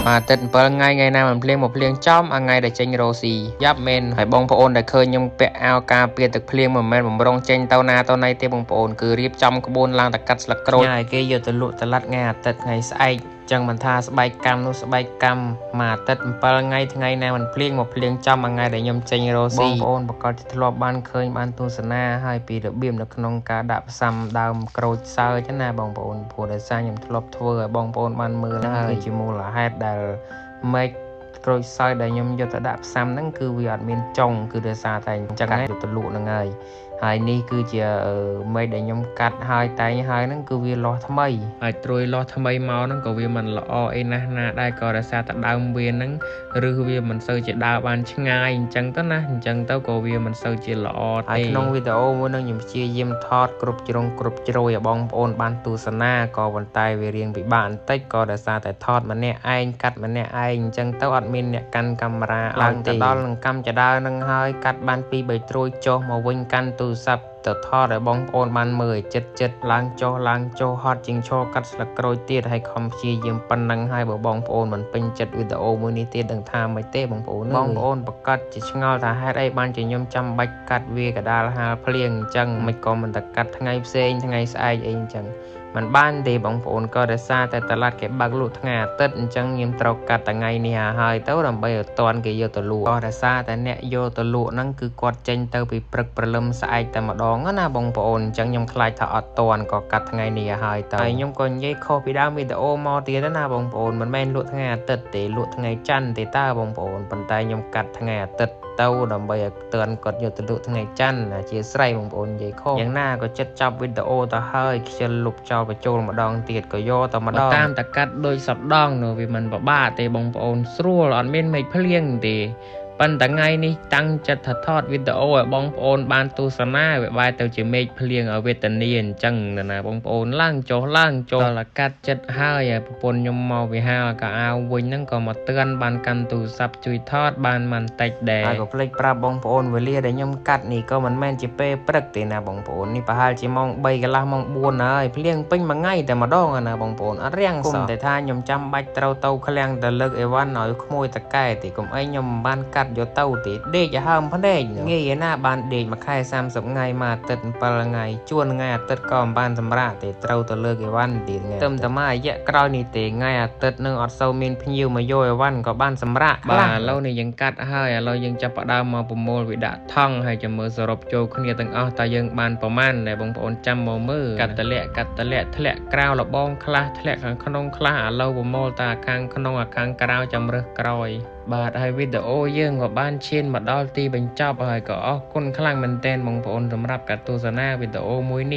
មួយអាទិត្យ7ថ្ងៃថ្ងៃណាមិនភ្លៀងមកភ្លៀងចំអាថ្ងៃដែលចេញរោស៊ីយ៉ាប់មែនហើយបងប្អូនដែលឃើញខ្ញុំពាក់អាវការពារទឹកភ្លៀងមិនមែនបំរុងចេញទៅណាទៅណីទេបងប្អូនគឺរៀបចំក្បួនឡើងតែកាត់ស្លឹកក្រូចហើយគេយកទៅលក់តឡាត់ថ្ងៃអាទិត្យថ្ងៃស្អែកចឹងមិនថាស្បែកកម្មនោះស្បែកកម្មមួយអាទិត្យ7ថ្ងៃថ្ងៃណាមិនភ្លៀងមកភ្លៀងចំមួយថ្ងៃដែលខ្ញុំចេញរកស៊ីបងប្អូនប្រកាសជាធ្លាប់បានឃើញបានទស្សនាហើយពីរបៀបនៅក្នុងការដាក់ផ្សំដើមក្រូចសើចណាបងប្អូនព្រោះដោយសារខ្ញុំធ្លាប់ធ្វើឲ្យបងប្អូនបានមើលហើយជាមូលហេតុដែលមែកក្រូចសើចដែលខ្ញុំយកទៅដាក់ផ្សំហ្នឹងគឺវាអត់មានចុងគឺដោយសារតែអញ្ចឹងយកទៅលក់ហ្នឹងហើយហើយនេះគឺជាមែកដែលខ្ញុំកាត់ហើយតែងហើយហ្នឹងគឺវាលាស់ថ្មីហើយត្រួយលាស់ថ្មីមកហ្នឹងក៏វាមិនល្អអីណាស់ណាដែរក៏ដោយសារតែដើមវាហ្នឹងឬវាមិនសូវជាដើរបានឆ្ងាយអញ្ចឹងទៅណាអញ្ចឹងទៅក៏វាមិនសូវជាល្អទេហើយក្នុងវីដេអូមួយហ្នឹងខ្ញុំព្យាយាមថតគ្រប់ជ្រុងគ្រប់ជ្រោយឲ្យបងប្អូនបានទស្សនាក៏ប៉ុន្តែវារៀងពិបាកបន្តិចក៏ដោយសារតែថតម្នាក់ឯងកាត់ម្នាក់ឯងអញ្ចឹងទៅអត់មានអ្នកកាន់កាមេរ៉ាឡើងទៅដល់នឹងកម្មចដើនឹងហើយកាត់បាន2 3ត្រួយចុះមកវិញកាន់ទូរស័ព្ទទៅថតឲ្យបងប្អូនបានមើលឲ្យចិត្តចិត្តឡើងចុះឡើងចុះហត់ជាងឈរកាត់ស្លឹកក្រូចទៀតហើយខំព្យាយាមប៉ុណ្ណឹងហើយបើបងប្អូនមិនពេញចិត្តវីដេអូមួយនេះទៀតដឹងថាមិនទេបងប្អូនបងប្អូនប្រកាសជាឆ្ងល់ថាហេតុអីបានជាខ្ញុំចាំបាច់កាត់វាកដាលហាលភ្លៀងអញ្ចឹងមិនក៏មិនតែកាត់ថ្ងៃផ្សេងថ្ងៃស្អែកអីអញ្ចឹងមិនបានទេបងប្អូនក៏ដោយសារតែតឡាត់គេបើកលក់ថ្ងៃអាទិត្យអញ្ចឹងខ្ញុំត្រូវកាត់ថ្ងៃនេះហើយទៅដើម្បីឲ្យតាន់គេយកទៅលក់ក៏ដោយសារតែអ្នកយកទៅលក់ហ្នឹងគឺគាត់ចេញទៅពីព្រឹកព្រលឹមស្អែកតែម្ដងណាបងប្អូនអញ្ចឹងខ្ញុំខ្លាចថាអត់តាន់ក៏កាត់ថ្ងៃនេះហើយទៅហើយខ្ញុំក៏និយាយខុសពីដើមវីដេអូមកទៀតណាបងប្អូនមិនមែនលក់ថ្ងៃអាទិត្យទេលក់ថ្ងៃច័ន្ទទេតើបងប្អូនប៉ុន្តែខ្ញុំកាត់ថ្ងៃអាទិត្យទៅដើម្បីឲ្យតឿនគាត់យកទៅលក់ថ្ងៃច័ន្ទអធិស្ឋានបងប្អូននិយាយខុសយ៉ាងណាក៏ចិត្តចាប់វីដេអូទៅហើយខ្ជិលលុបចោលបញ្ចូលម្ដងទៀតក៏យកតែម្ដងតាមតែកាត់ដោយសប្ដងនោះវាមិនពិបាកទេបងប្អូនស្រួលអត់មានមេឃភ្លៀងទេប៉ុន្តែថ្ងៃនេះតាំងចិត្តថាថតវីដេអូឲ្យបងប្អូនបានទស្សនាវាបែរទៅជាមេឃភ្លៀងឲ្យវេទនាអញ្ចឹងណាបងប្អូនឡើងចុះឡើងចុះដល់កាត់ចិត្តហើយឲ្យប្រពន្ធខ្ញុំមកវិហារក៏អាវវិញហ្នឹងក៏មកទឿនបានកាន់ទូរស័ព្ទជួយថតបានមិនតិចដែរហើយក៏ភ្លេចប្រាប់បងប្អូនវេលាដែលខ្ញុំកាត់នេះក៏មិនមែនជាពេលព្រឹកទេណាបងប្អូននេះប្រហែលជាម៉ោង3កន្លះម៉ោង4ហើយភ្លៀងពេញមួយថ្ងៃតែម្ដងណាបងប្អូនអត់រាំងសោះតែថាខ្ញុំចាំបាច់ត្រូវទៅឃ្លាំងទៅលើកអីវ៉ាន់ឲ្យក្មួយតកែទេកុំអីខ្ញុំមិនបានកាត់យកទៅទេដេកឲ្យហើមភ្នែកងាយណាបានដេកមួយខែ30ថ្ងៃមួយអាទិត្យ7ថ្ងៃជួនថ្ងៃអាទិត្យក៏មិនបានសម្រាកទេត្រូវទៅលើកអីវ៉ាន់ទៀតថ្ងៃទឹមតែមួយរយៈក្រោយនេះទេថ្ងៃអាទិត្យនឹងអត់សូវមានភ្ញៀវមកយកអីវ៉ាន់ក៏បានសម្រាកខ្លះបាទឥឡូវនេះយើងកាត់ហើយឥឡូវយើងចាប់ផ្ដើមមកប្រមូលវាដាក់ថង់ហើយចាំមើលសរុបចូលគ្នាទាំងអស់តើយើងបានប្រមាណដែលបងប្អូនចាំមកមើលកាត់តលាក់កាត់តលាក់ធ្លាក់ក្រៅលបងខ្លះធ្លាក់ខាងក្នុងខ្លះឥឡូវប្រមូលតែខាងក្នុងអាខាងក្រៅចាំរើសក្រោយបាទហើយវីដេអូយើងក៏បានឈានមកដល់ទីបញ្ចប់ហើយក៏អរគុណខ្លាំងមែនទែនបងប្អូនសម្រាប់ការទស្សនាវីដេអូមួយនេះ។